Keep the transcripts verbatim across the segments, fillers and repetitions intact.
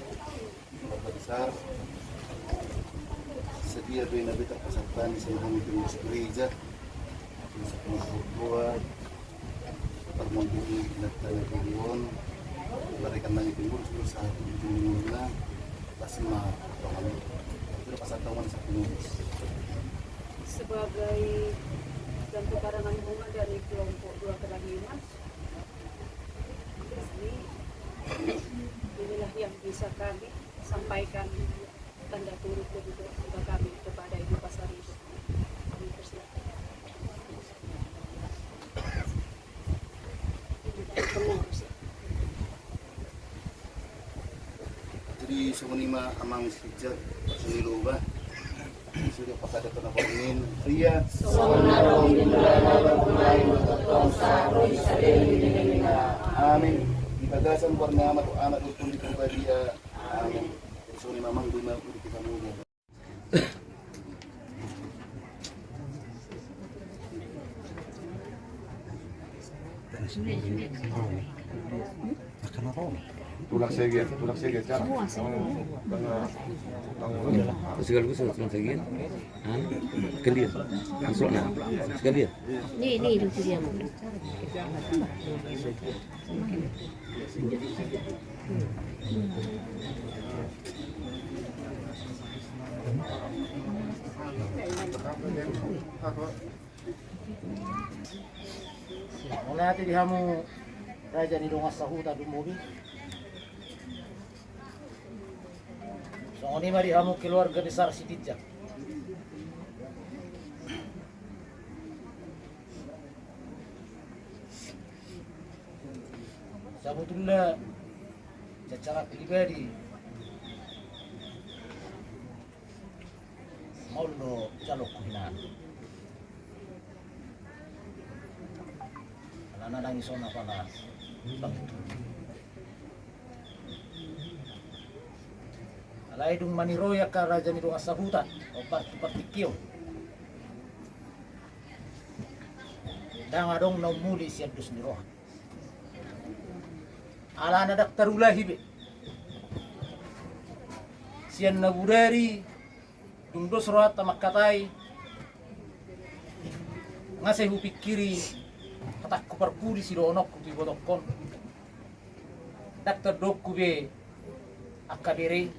Keluarga besar, sedia do na beta pasahat hami songon hami pengurus gereja, pengurus ketua, parmonding di Natana Kliwon, mereka nami pengurus, pengurus satu di Jumuna, pas ma, pasahat hami, itu pasahat hami sa pengurus. Sebagai dan pekarangan bunga dari kelompok dua Kedahiman, ini, inilah yang bisa kami sampaikan tanda turut dan juga duka kami kepada Ibu Pasaribu. Kami persilakan. Jadi songon i ma amang sijak, personil uba. Sudah pakai datang apa angin. Ria. Songon na ro di mulana, baru mulai, tongtong saat ro di sadari. Amin. Di bagasan goar ni Ama, Anak dohot Tondi Porbadia. Amin. Jadi songon i ma amang, boi ma uduti hamu. Tulak segian, tulak segian, cara. Sekaligus tulak segian. Hah? Sekalian. Masuk, nah. Sekalian. Nih, nih, lucu dia, Bang. Mauliate di hamu raja ni dongan sahuta Dummobi. Songon i ma di hamu keluarga besar Sitinjak. Sabotulna secara pribadi, maol do jaloonku hinan. Alana ndang dison apala pangitung. Alai dung maniroi angka raja ni dongan sahuta, ombar tu partingkian, ndang adong na ummuli sian dos ni roha. Alana ndang tarulahi be sian na bodari, dung dos rohanta mangkatai, nga sai hupingkiri hatangku parpudi sidohononku tu ibotongkon. Ndang tondongku be angka bere,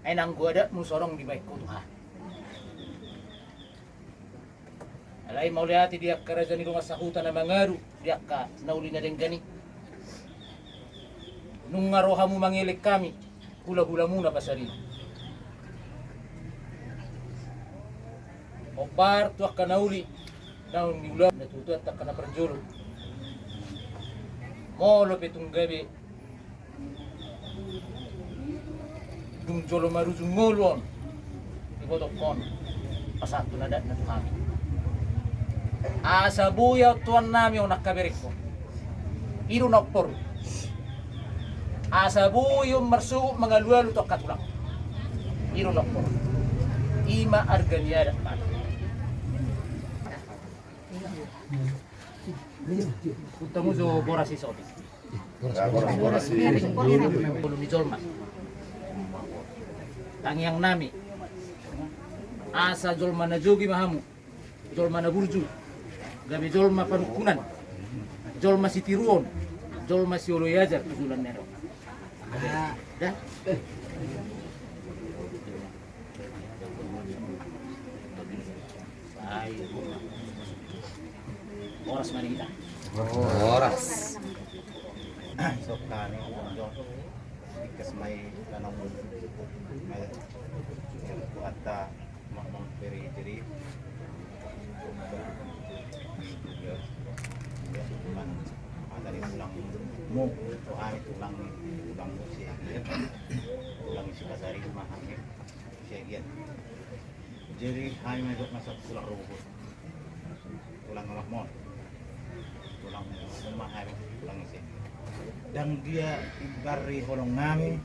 ai nanggo adatmu so adong dibaen ho Tuhan. Alai mauliate di angka raja ni dongan sahuta na mangadu di angka na uli na denggan i. Nunga ro hamu mangelek hami hulahulamuna Pasaribu. Ombar tu angka na uli naung niula na tutu, angka na parjolo. Molo pe tung gabe dung jolo marujung ngolu on, ibotongkon pasahat tu adatna tu hami. Asa boi aut tuan nami on angka berengkon. I do na umporhu. Asa boi on marsogot mangalualu tu angka tulang. I do na umporhu. I ma arga ni adat ma. Hutamu jo boras i sotik. Boras, boras, boras i. Ngolu ni jolma. Tangiang nami. Asa jolma na jogi ma hamu. Jolma na burju. Gabe jolma panungkunan. Jolma sitiruon. Jolma sioloi ajar tu joloan ni ari on. Da. Ai, horas ma di hita. Horas. Sok hami, tingkas ma i, tanang, ma i, buat ta, ma, ma, beri, jadi, ya, ya, man, ada di tulang, mu, tu hami tulang, tulang mu, si, ya, tulang si Pasaribu ma hami. Siagian. Jadi hami ma didok na sahat tulang rorobot. Tulang amak mon. Tulang amak mon ma hami, tulang ise. Ndang dia imbari holong nami.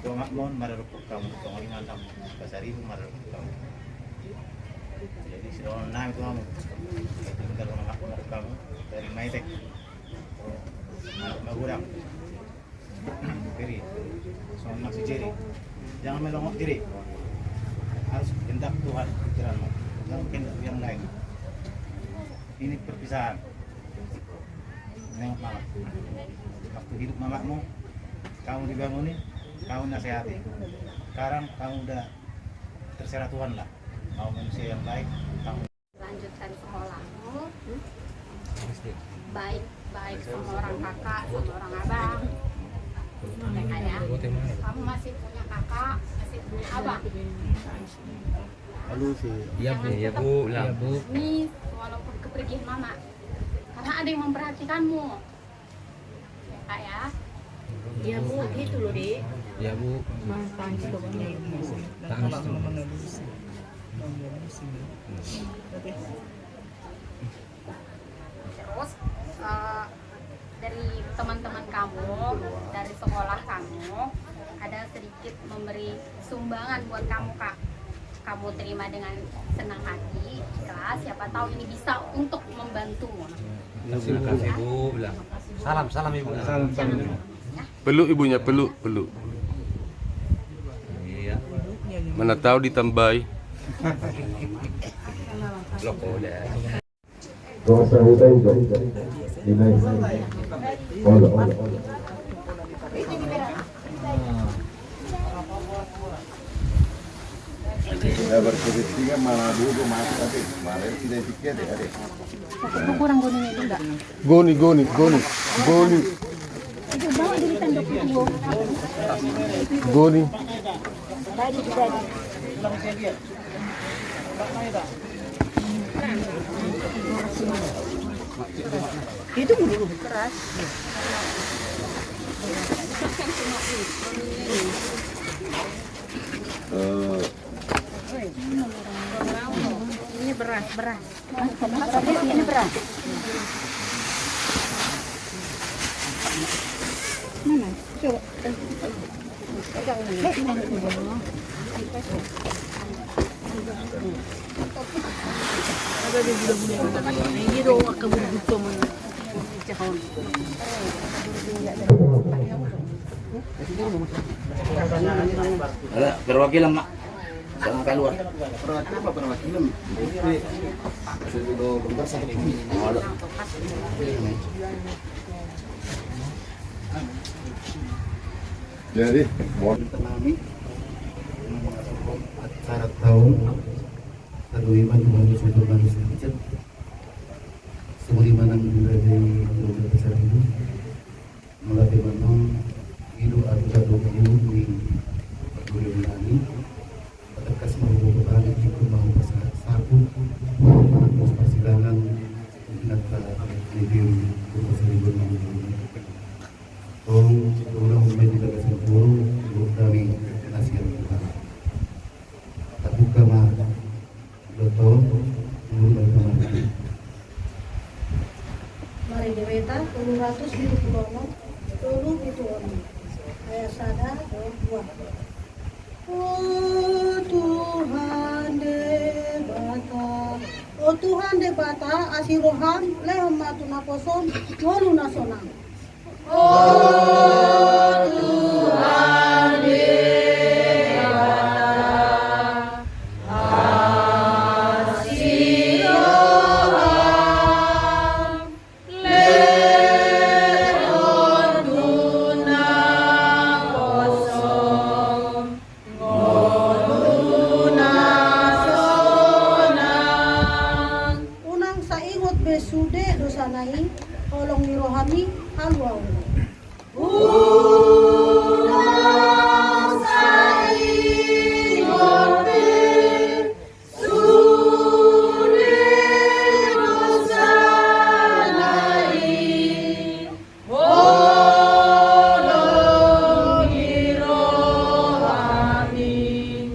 Tu amak mon maradophon hamu, tu amak mon Pasaribu maradophon hamu. Jadi sidohonon nami tu hamu. Tinggal amak mon hamu. Dari Maitek. Magodang. Beri. Maksud diri, jangan melongok diri. Harus kehendak Tuhan pikiranmu, jangan kehendak yang lain. Ini perpisahan. Nengok mama. Waktu hidup mamamu, kamu dibanguni, kamu nasihati. Sekarang kamu udah terserah Tuhan lah. Mau manusia yang baik, kamu lanjutkan sekolahmu, baik baik sama orang kakak, sama orang abang. Ya, Kak, ya. Kamu masih punya kakak, masih punya abang. Halo, si. Iya, Bu. Jangan, iya, tetap Bu, lah. Iya, Bu. Ini walaupun kepergian mama, karena ada yang memperhatikanmu. Ya, Kak, ya. Iya, Bu, gitu loh, Dek. Iya, Bu. Mas, tangis tuh, Bang. Tangis tuh. Terus, eh, dari teman-teman kamu, dari sekolah kamu, ada sedikit memberi sumbangan buat kamu, Kak. Kamu terima dengan senang hati, ikhlas. Siapa tahu ini bisa untuk membantumu. Terima kasih, Bu. Salam, salam, Ibu. Salam, salam. Peluk ibunya, peluk, peluk. Iya. Mana tahu ditambahi. Loh, kok udah. Gak usah udah, udah. Ini. Olo, olo, olo. Ya, berpolitik kan malah dulu, Mas, tapi kemarin tidak dikit ya, deh. Itu kurang goninya juga. Goni, goni, goni, goni. Itu bawa dulu tanduk itu. Goni. Tadi, tadi. Itu dulu keras. Eh. Ini beras, beras. Ini beras. Mana? Coba. Ada perwakilan, Mak. Sama keluar. Perwakilan apa perwakilan? Ada. Jadi, mohon kami acara tahun kedua iman Tuhan Yesus Tuhan sedikit. Sebagaimana menjadi keluarga besar ini, melatih memang hidup atau hidup di perguruan kami. Tegas mau berbalik ikut mau pasar sapu, mau persidangan, ingat tak lebih untuk seribu enam puluh. Tong, tolong main di bagasi guru, guru kami, nasihat kita. Tabuka ma, dotong, guru kami. Marende Weta, tolu ratus pitu pulu onom, tolu pitu onom. Ayat sada, dua. O Tuhan Debata, o Tuhan Debata, asi roham, lehon ma tu naposom, ngolu na sonang. O Tuhan Debata, asi roham, lehon tu naposom, ngolu na sonang. Unang sai ingot be sude dosana i, holong ni roham i haluaon. Unang sai ingot be sude dosana i, holong ni roham i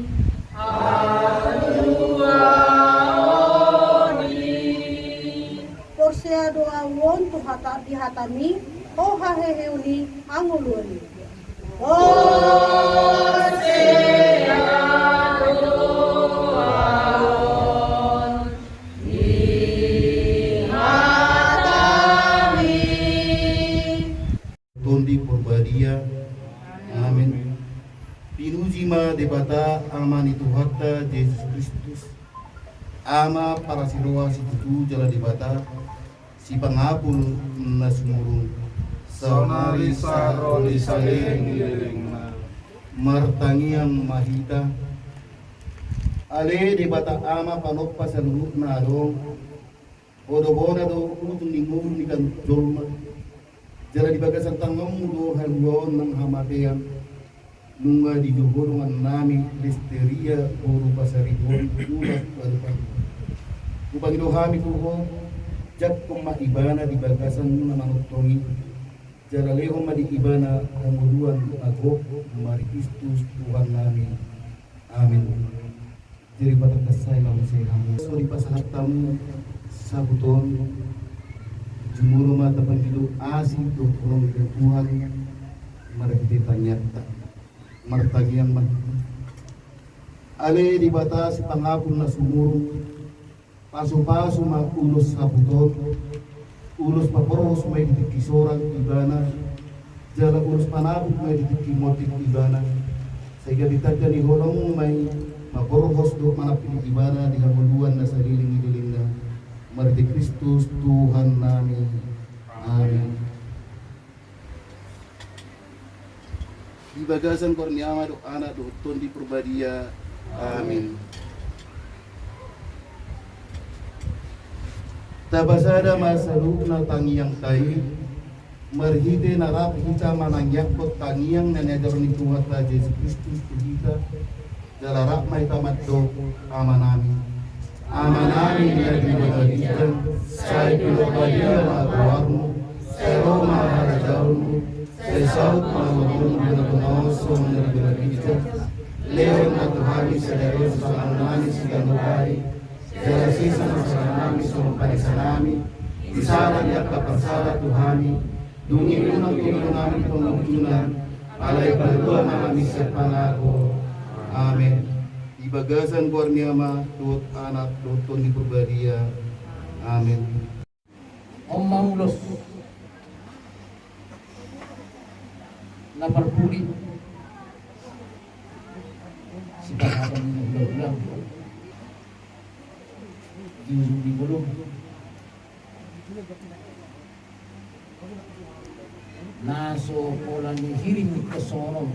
haluaon i. Porsea do ahu on tu hata, di hatam i, ho haheheon ni hangoluan i. Porsea do ahu on di hatam i. Tondi Porbadia. Amin. Pinuji ma Debata Ama ni Tuhanta Jesus Kristus, Ama parasi roha situtu jala Debata sipangapul na sumurung. Saonari sahat ro di saleleng ni lelengna. Martangiang ma hita. Ale Debata Ama panompa saluhut na adong, Ho do bona do ujung ni ngolu ni ganup jolma. Jala di bagasan tanganmu do haluaon nang hamatean. Nunga dijou ho dongannami Listeria boru Pasaribu on, ulas baru baru. Hupangido hami tu ho, jangkon ma ibana di bagasanmu na manongtong i. Jala lehon ma di ibana hangoluan na gok, marhite Kristus Tuhannami. Amin. Jadi patangkas sai ma muse hamu. So dipasahat hamu sahuton, jumolo ma tapangido asi dohot holong ni Tuhan marhite tangiangta. Martangiang ma. Ale Debata sipangapul na sumurung, pasupasu ma ulos sahuton, ulos paborhos ma i di tingki sorang ibana, jala ulos panabut ma i di tingki monding ibana. Sai gabe tanda ni holongmu ma i maborhos dohot manampuli ibana di hangoluan na saleleng ni lelengna. Marhite Kristus Tuhannami. Amin. Di bagasan goar ni Ama dohot Anak dohot Tondi Porbadia. Amin. Tapasada ma saluhutna tangiangta i, marhite na rap hita manangiangkon tangiang na niajar ni Tuhanta Jesus Kristus tu hita. Jala rap ma hita mandok: Amanami. Amanami na di banua ginjang, sai pinarbadia ma goarmu, sai ro ma harajaonmu, sai saut ma lomomu di banua tonga on songon na di banua ginjang. Lehon ma tu hami sadari on sipanganonnami siganup ari, jala sesa ma salanami songon panesanami di sala ni angka parsala tu hami, dung unang tinggal hami tu pangunjunan, alai palua ma hami sian pangago. Amen. Di bagasan goar ni Ama dohot Anak dohot Tondi Porbadia. Amen. On ma ulos na parpudi sipasahaton ni hulahula di ujung ni bolon. Na so pola ni hirim ni kesongon on.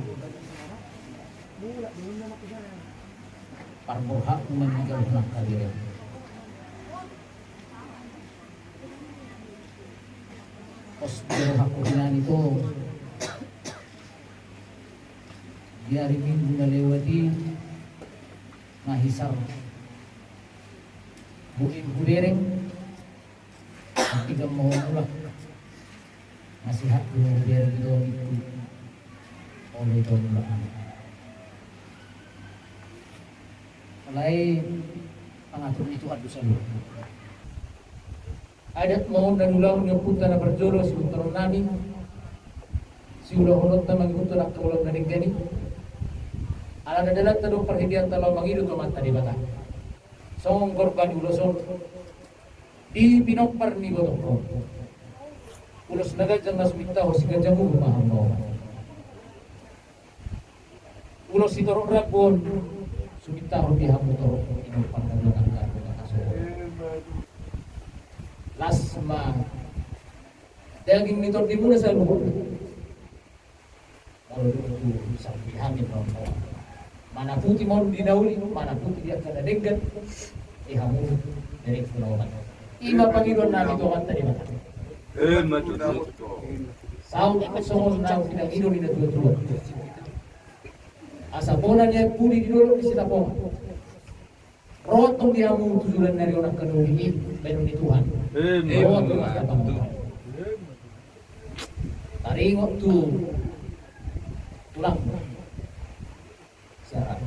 Parborhatmu ma na gabe nangkarirem. Pos di rohangku hinan ito. Di ari Minggu na lewat i, na hisar. Buin hudereng. Tapi gam mau mulak. Nasihat dulu dari itu itu. Oleh itu mulak. Alai pangatur ni Tuhan do saluhut. Adat ma on na niulahon ni ompunta na parjolo siulahononnami. Siulahononta mangihuthon angka ulaon na denggan i. Alana dalanta do parhiteanta laho mangido tu Amanta Debata. Songon gorga ni ulos on. Di pinompar ni botohon. Ulos na ganjang na sumintahon siganjang uhum ma hamu. Ulos sitorop rambu on sumintahon di hamu torop pinompar na dua nangka dua nangka so. Las ma daging ni tondimuna saluhut. Molo dung tu sampe hami nono. Manaputi ma on di na uli, manaputi di angka na denggan. Di hamu, dari kunaoman. Ima pangidoannami tu Amanta Debata. Ima tutu. Saut songon na pinangido ni natuatua. Asa bona ni aek pudi di dolok ni Sitapongan. Ro tong di hamu tu joloan ni ari on angka na uli i, bahenon ni Tuhan. Ro tong di hamu. Taringot tu tulang. Sahat.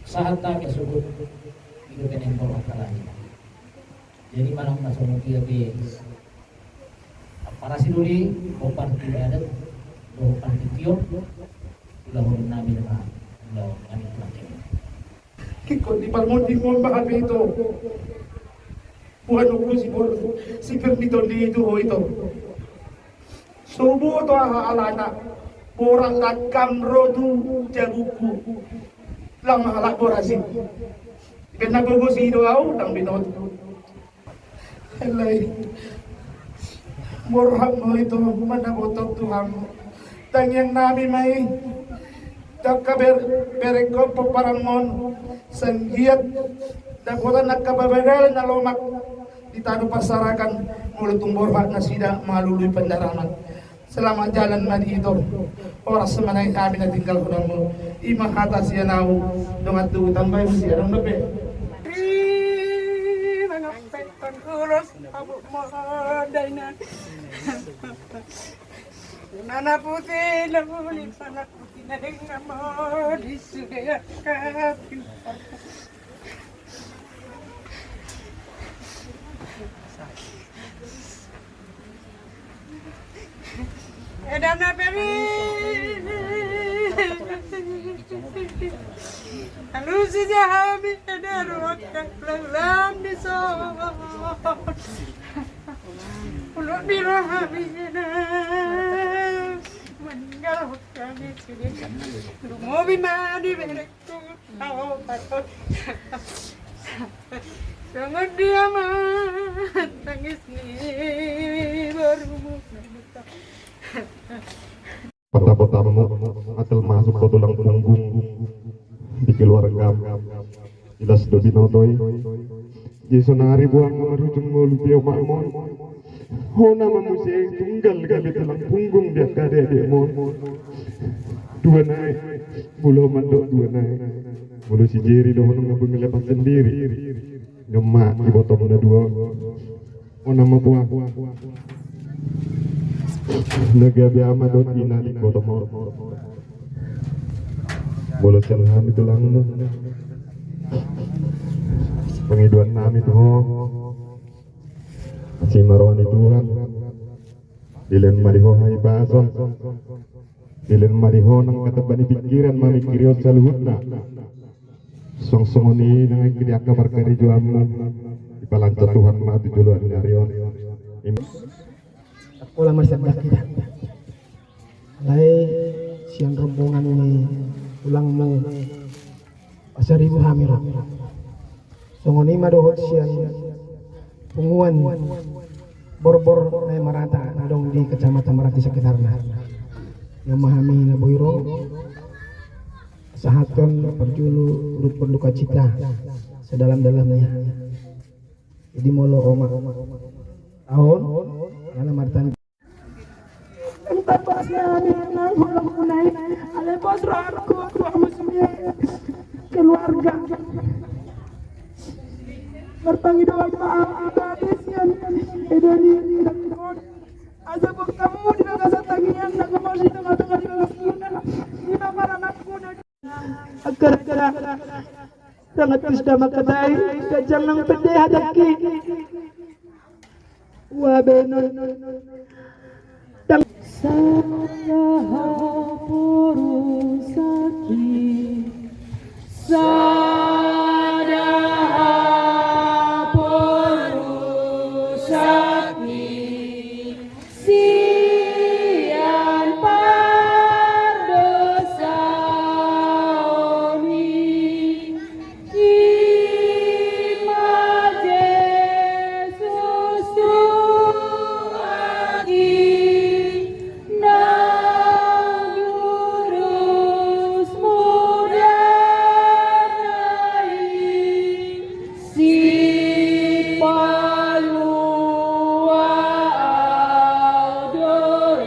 Sahat hami asa bot. Ido penempol angka lahi. Jadi manang na songon dia pe parasi doli, hombar tu adat, hombar tu tingki on, ulahonon nami ma, ulahonon nami tu tingki on. Kikon di parmonding on ma hape ito. Buhan uku si bor, si Firmito di itu ho ito. Sobo to aha alana. Borat dangkam ro tu jabungku. Lang mahalak borat i. Baen na gogo si do au, ndang binoto. Alai, borhat ma ito, mandapothon tu hamu. Tangiang nami ma i. Dangka ber-, berengkon pomparanmon. Sanggiat dapotan angka babagalan na lomak di tano parserahan, molo tung borhat nasida malului pandaraman. Selamat jalan ma di ito. Horas ma nang hami na tinggal, horas ma. I ma hata sian au, dongan tubu, tambai muse adong dope. Ri, mangampek pangkulos, abu mo daina. Nana putih, na muli, nana putih, na dengar mo di sude angkat. Edana peri. Alusi jahami eda ruang lam di so. Uluk di rohami eda. Meninggal hukami sini. Lumobi ma di berek. Songon dia ma tangis ni borumu. Pata-patamu, atel masuk ke tulang punggung di keluarga. Jelas do binoto i. Jadi sonari buang marujung ngolu dia makmon. Hona ma muse tunggal gabe tulang punggung di angka adek-adekmon. Dua nai. Molo mandok dua nai. Molo si Jeri dohonon nga mengelepas sendiri. Nyoma ibotong na dua. Hona ma buang. Na gabe ama dohot ina di kota mo. Molo sian hami tulangmu. Pengidoan nami tu ho. Asi ma roha ni Tuhan. Dilehon ma di ho hahipason. Dilehon ma di ho nang katabaan ni pingkiran mamingkirihon saluhutna. Songon i nang angka di angka parkarejoanmu. Dipalancar Tuhan ma tu joloan ni ari on. Amen. Pola marsiap hita. Alai sian rombongan ni tulangmu Pasaribu hami ro. Songon i ma dohot sian punguan Borbor na marata na adong di Kecamatan Meranti sekitarna. Nyoma hami na boi ro, sahathon parjolo rukun dukacita sedalam-dalamnya. Jadi molo oma, aon, ngana martan. Entah bahasnya, nang holong munai, ale bos rohku, tua musmi, keluarga. Martangido maaf, tadi sian, edoni, asa buat kamu di bagasan tangiang, dan kamu di tengah-tengah di bagasan muna, di bagasan muna. Agar, agar, sangat sudah makatai, gajang nang pede hadaki. Wabenon. Sada haporusaki, sada haporusaki, sian pardosaonmi. I ma Jesus Tuhanki, nang jurus mudana i, sipalua au do i.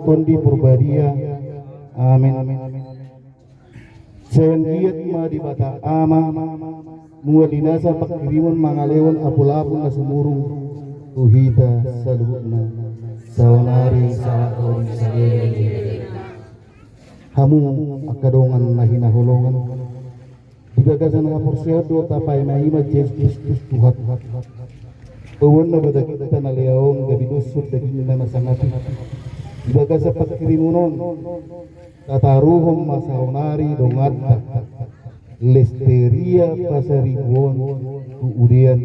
Tondi Purbadia. Amen. Sanggiat ma Debata Ama, mual ni nasa pangkirimon mangalehon apul-apul na sumurung tu hita saluhutna, saonari sahat ro di saleleng ni lelengna. Hamu angka dongan na hinaholongan, di bagasan haporseaon do tapaima-ima Jesus Kristus Tuhan. Pauan na bada hita na leaon gabe doshon dagingna na sangap i. Di bagasan pangkirimon on, tataruhon ma saonari donganta. Lesteria Pasaribu on tu udean,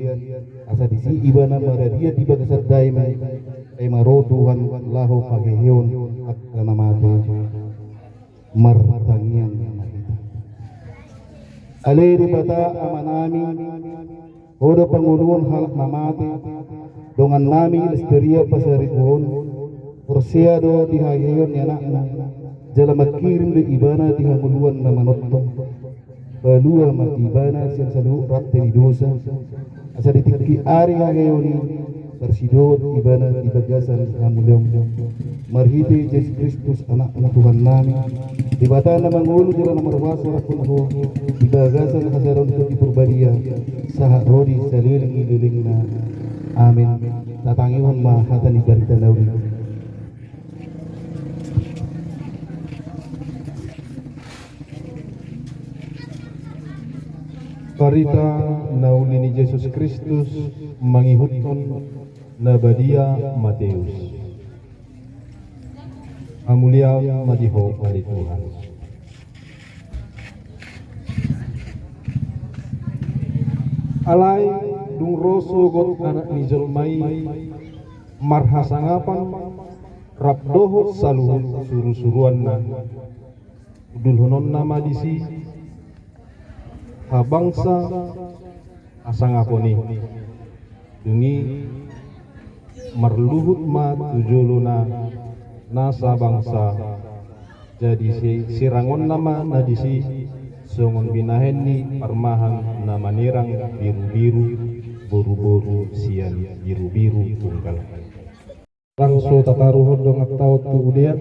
asa disi ibana maradian di bagasan daim, ai ma ro Tuhan laho haheheon angka na mate. Martangiang ma hita. Ale Debata Amanami, Ho do pangoluon halak na mate, dongannami Lesteria Pasaribu on, porsea do di haheheon ni anakna, jala mangkirim do ibana di hangoluan na manongtong. Palua ma ibana sian saluhut rante ni dosa, asa di tingki ari haheheon i, tarsidot ibana di bagasan hamuliaon. Marhite Jesus Kristus, Anakmu Tuhannami, Debata na mangolu jala na markuasa, raphon Ho di bagasan hasadaon Tondi Parbadia, sahat ro di saleleng ni lelengna. Amen. Tatangihon ma hata ni barita na uli. Barita na uli ni Jesus Kristus mangihuthon na badia Mateus. Hamuliaon ma di Ho ale Tuhan. Alai dung ro sogot Anak ni jolma i marhasangapan rap dohot saluhut surusuruanna, undulhononna ma disi habangsa hasangapon i. Dung i marluhut ma tu jolona na sabangsa. Jadi si-, sirangonna ma na disi songon binahen ni parmahan na manerang birubiru boruboru sian birubiru tunggal. Ndang so tataruhon donganta on tu udean,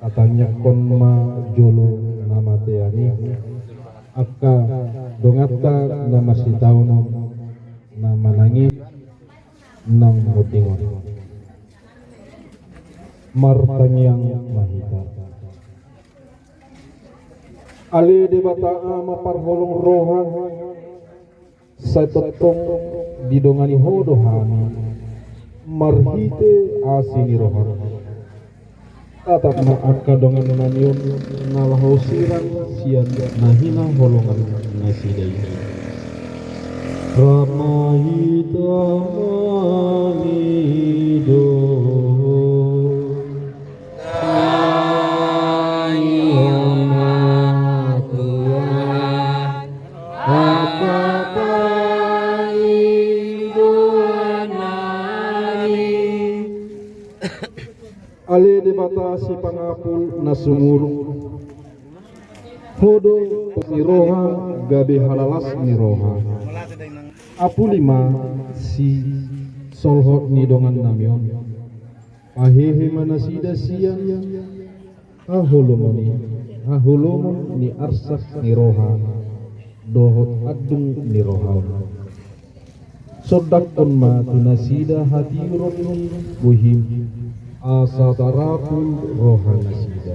tatangiangkon ma jolo na matean i, angka donganta na masitaonon, na manangihon, na mangondinghon. Martangiang ma hita. Ale Debata Ama parholong roha, sai tongtong didongani Ho do hami marhite asi ni rohaM. Tatap ma angka dongannami on na laho sirang sian na hinaholongan nasida i. Rap ma hita mangido. Tangihon ma Tuhan angka pangidoannami. Ale Debata sipangapul na sumurung, Ho do pos ni roha gabe halalas ni roha. Apuli ma sisolhot ni dongannami on. Pahehe ma nasida sian haholomon i, haholomon ni arsak ni roha dohot andung ni roha on. Sondanghon ma tu nasida hatiuron ni bohiM, asa tarapul roha nasida.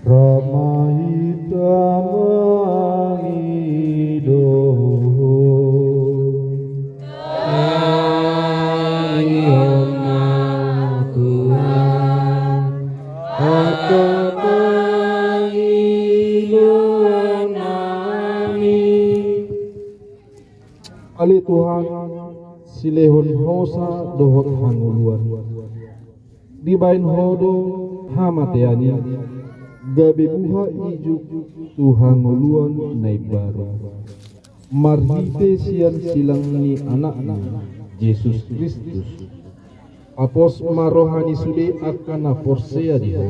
Rap ma hita mangido. Tangihon ma Tuhan angka pangidoannami. Ale Tuhan, silehon hosa dohot hangoluan. Dibahen Ho do hamatean i gabe buha ijuk tu hangoluan na imbaru. Marhite sian silang ni AnakMu, Jesus Kristus. Papos ma roha ni sude angka na porsea di Ho.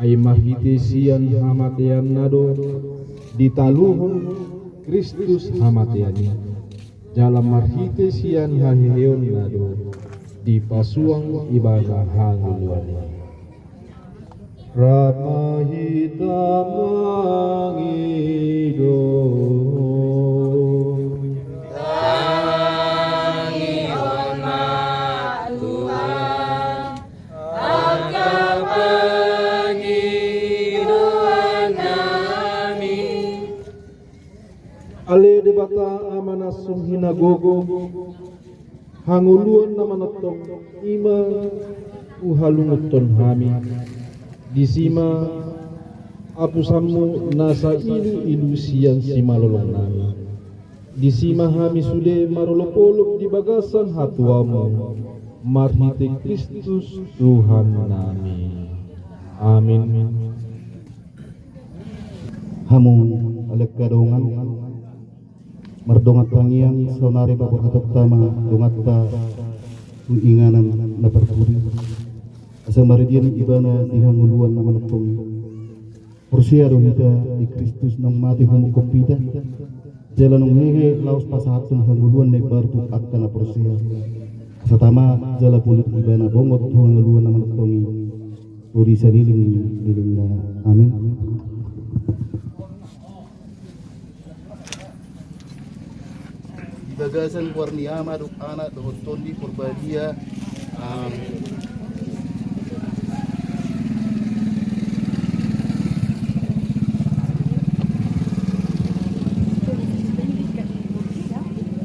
Ai marhite sian hamateanna do ditaluhon Kristus hamatean i, jala marhite sian haheheonna do dipasuang Ibana hangoluan i. Rap ma hita mangido. Tangihon ma Tuhan angka pangidoannami. Ale Debata Ama na sung hinagogo, hangoluan na manongtong i ma huhalungunhon hami. Disi ma Apusanmu na sailuilu sian simalolong nami. Disi ma hami sude marolopolop di bagasan hatuamu, marhite Kristus Tuhan nami. Amin. Hamu ale angka dongan, mardongan tangiang saonari paborhatonta ma donganta tu inganan na parpudi, asa maradian ibana di hangoluan na manongtong i. Porsea do hita di Kristus naung mate humongkop hita, jala naung hehe laos pasahathon hangoluan na imbaru tu angka na porsea. Asa tama jala pulut ibana bongot tu hangoluan na manongtong i, ro di saleleng ni lelengna. Amin. Di bagasan goar ni Ama dohot Anak dohot Tondi Porbadia. Amin.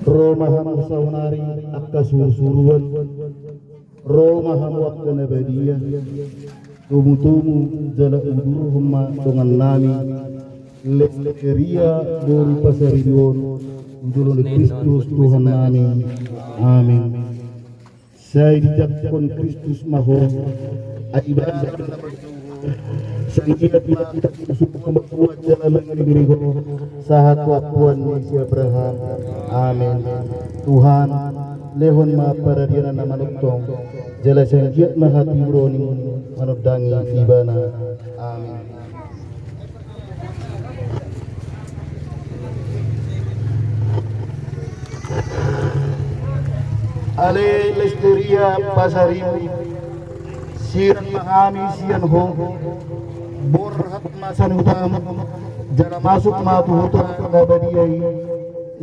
Ro ma hamu saonari angka surusuruan. Ro ma hamu angka na badia, tomutomu jala udurhon ma dongannami Lesteria boru Pasaribu on tu jolo ni Kristus Tuhannami. Amin. Sai dijangkon Kristus ma ho, ai ibana sai diusung ho martua jala mangiringiring ho sahat tu ampuan ni si Abraham. Amin. Tuhan, lehon ma paradianan na manongtong, jala sai anggiat ma hatiuron i manondangi ibana. Amin. Ale Lesteria Pasaribu, sian ma hami sian ho, borhat ma sanutamu, jala masuk ma tu huta na badia i,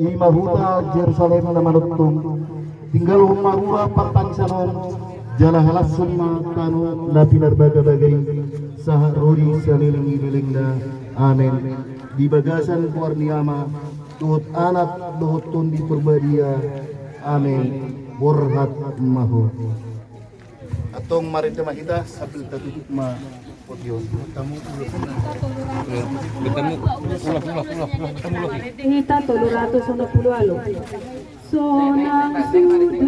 i ma huta Jerusalem na manongtong. Tinggalhon ma rura partangisan on, jala halashon ma tano na pinarbagabaga i, sahat ro di saleleng ni lelengna. Amin. Di bagasan goar ni Ama, dohot Anak, dohot Tondi Porbadia. Amin. Borhat ma ho. Antong marende ma hita sambil tatutup ma poti on. Marende hita tolu ratus onom pulu ualu. Sonang sude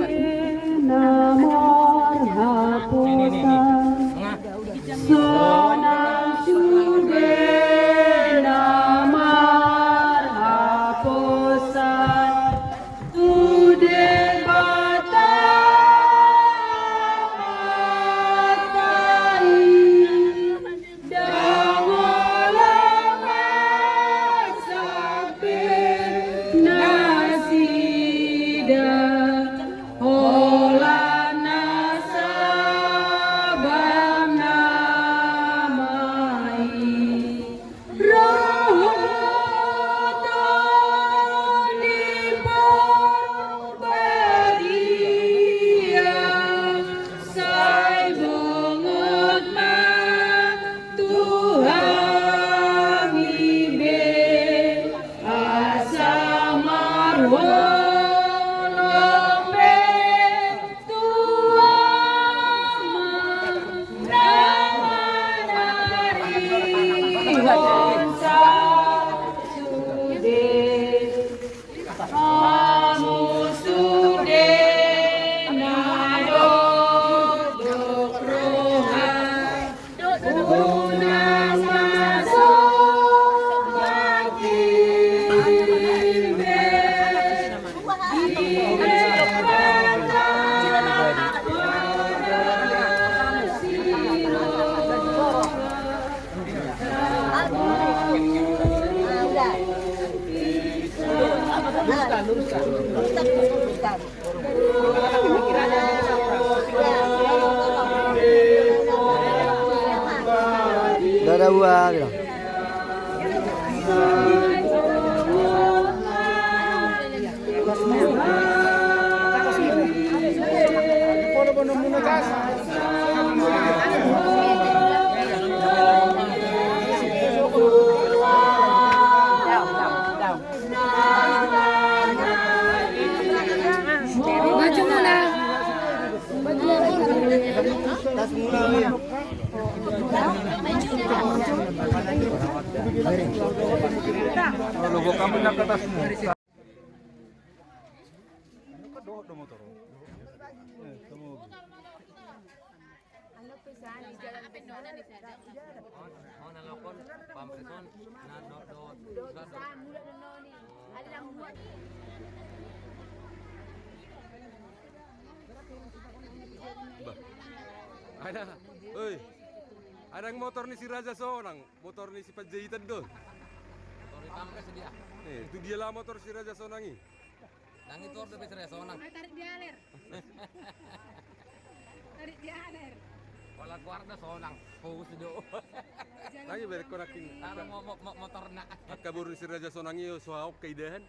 na marhaposan. Sonang sude na marhaposan tu Debata Amanta i. Ndang holan hasampir nasida, holan na sabam nama i. Roha ni Porbadia, sai bongot ma tu hami be, asa marholong be tu Ama na manarihon sasude. Hamu sude na dokdok roha, unang masomba timbe di Debata. Dadah, Bang. Logo kamu nak atasmu. Bah. Ada. Oi. Ada motor ni si Raja Sonang, motor ni si Panjaitan do. Motor ni Pamungkas dia. Eh, tu dia lah motor si Raja Sonang i. Nang itu order si Raja Sonang. Tarik di aler. Tarik di aler. Pala keluar da Sonang. Fokus do. Lagi balik konakin. Taruh mo-, mo-, mo-, motor na. Angka boru ni si Raja Sonang i, so aok kaidahan.